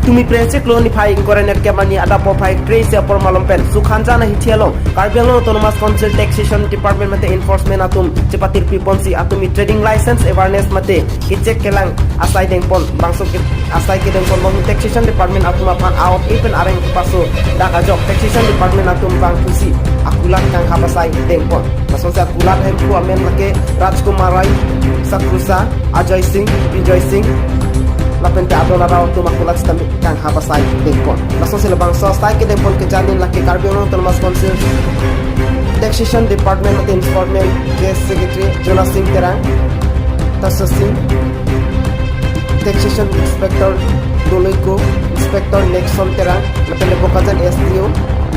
Tumi prese kloni phai coroner kemani adapo phai trace apor malompen sukhanjana hithialong Karbi Anglong Autonomous Council Taxation Department mate enforcement atum chepatir piponsi atumi trading license awareness mate kichek kelang asai dengpon bangso ke asai ke dengpon bang taxation department atum apan out even areng paso dakajok taxation department atum bang pusi akulat kang habasai dengpon mason sa akulat hem ku amen lake Rajkumar Rai Sakrusa Ajay Singh Vijay Singh lapente adona rao tu makulat stami kang habasai dengpon mason sila bangso sai ke dengpon ke janin lake Karbi Anglong Autonomous Council Taxation Department mate enforcement case secretary Jonas Singh Terang Tasa Singh Taxation Inspector Doloiko Inspector Nexon Terang lapente Bokajan SDO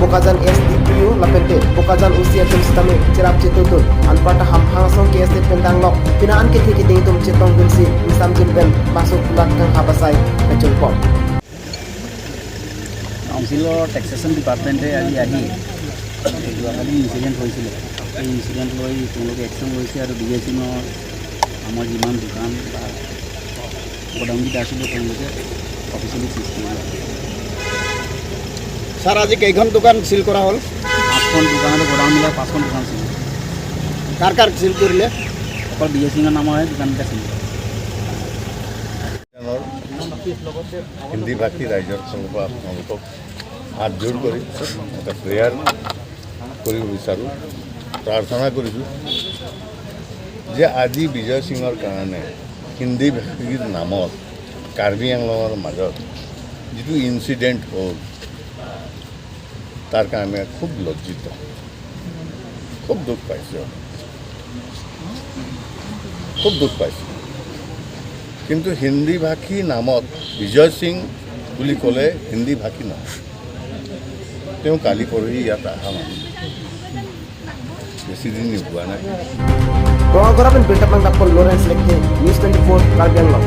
Bokajan SDPO lapente Bokajan UC atum stami chirap chitutun anpata hamhang song KS pendang lok pinaan ke thiki ding tum chetong gunsi misam jimpen masuk kulat kang habasai kachungpon. কাউন্সিলৰ taxation ডিপাৰ্টমেণ্টে আজি আহি এই যোৱাকালি incident হৈছিলে, এই incident লৈ তেওঁলোকে action লৈছে আৰু বিজয় সিঙৰ আমাৰ যিমান দোকান বা গোডাউনকেইটা আছিলে, তেওঁলোকে অফিচিয়েলি চিজ কৰিলে। ছাৰ, আজি কেইখন দোকান চিল কৰা হ'ল? পাঁচখন দোকান আৰু গোডাউন মিলাই পাঁচখন দোকান চিল। কাৰ কাৰ চিল কৰিলে? অকল বিজয় সিঙৰ নামৰহে দোকানকেইটা চিল। হিন্দী ভাষী ৰাইজৰ ফালৰ পৰা আপোনালোকক হাত জোৰ কৰি এটা প্ৰেয়াৰ কৰিব বিচাৰোঁ, প্ৰাৰ্থনা কৰিছোঁ যে আজি বিজয় সিঙৰ কাৰণে হিন্দী ভাষীৰ নামত কাৰ্বি আংলঙৰ মাজত যিটো ইনচিডেণ্ট হ'ল, তাৰ কাৰণে খুব লজ্জিত, খুব দুখ পাইছোঁ, খুব দুখ পাইছোঁ। কিন্তু হিন্দী ভাষী নামত বিজয় সিং বুলি ক'লে হিন্দী ভাষী নহয়। তেওঁ কালি পৰহি ইয়াত অহা মানুহ, বেছি দিন হোৱা নাই। Rongagora ben built up ang dapol Lawrence Lekte, News 24, Karbi Anglong.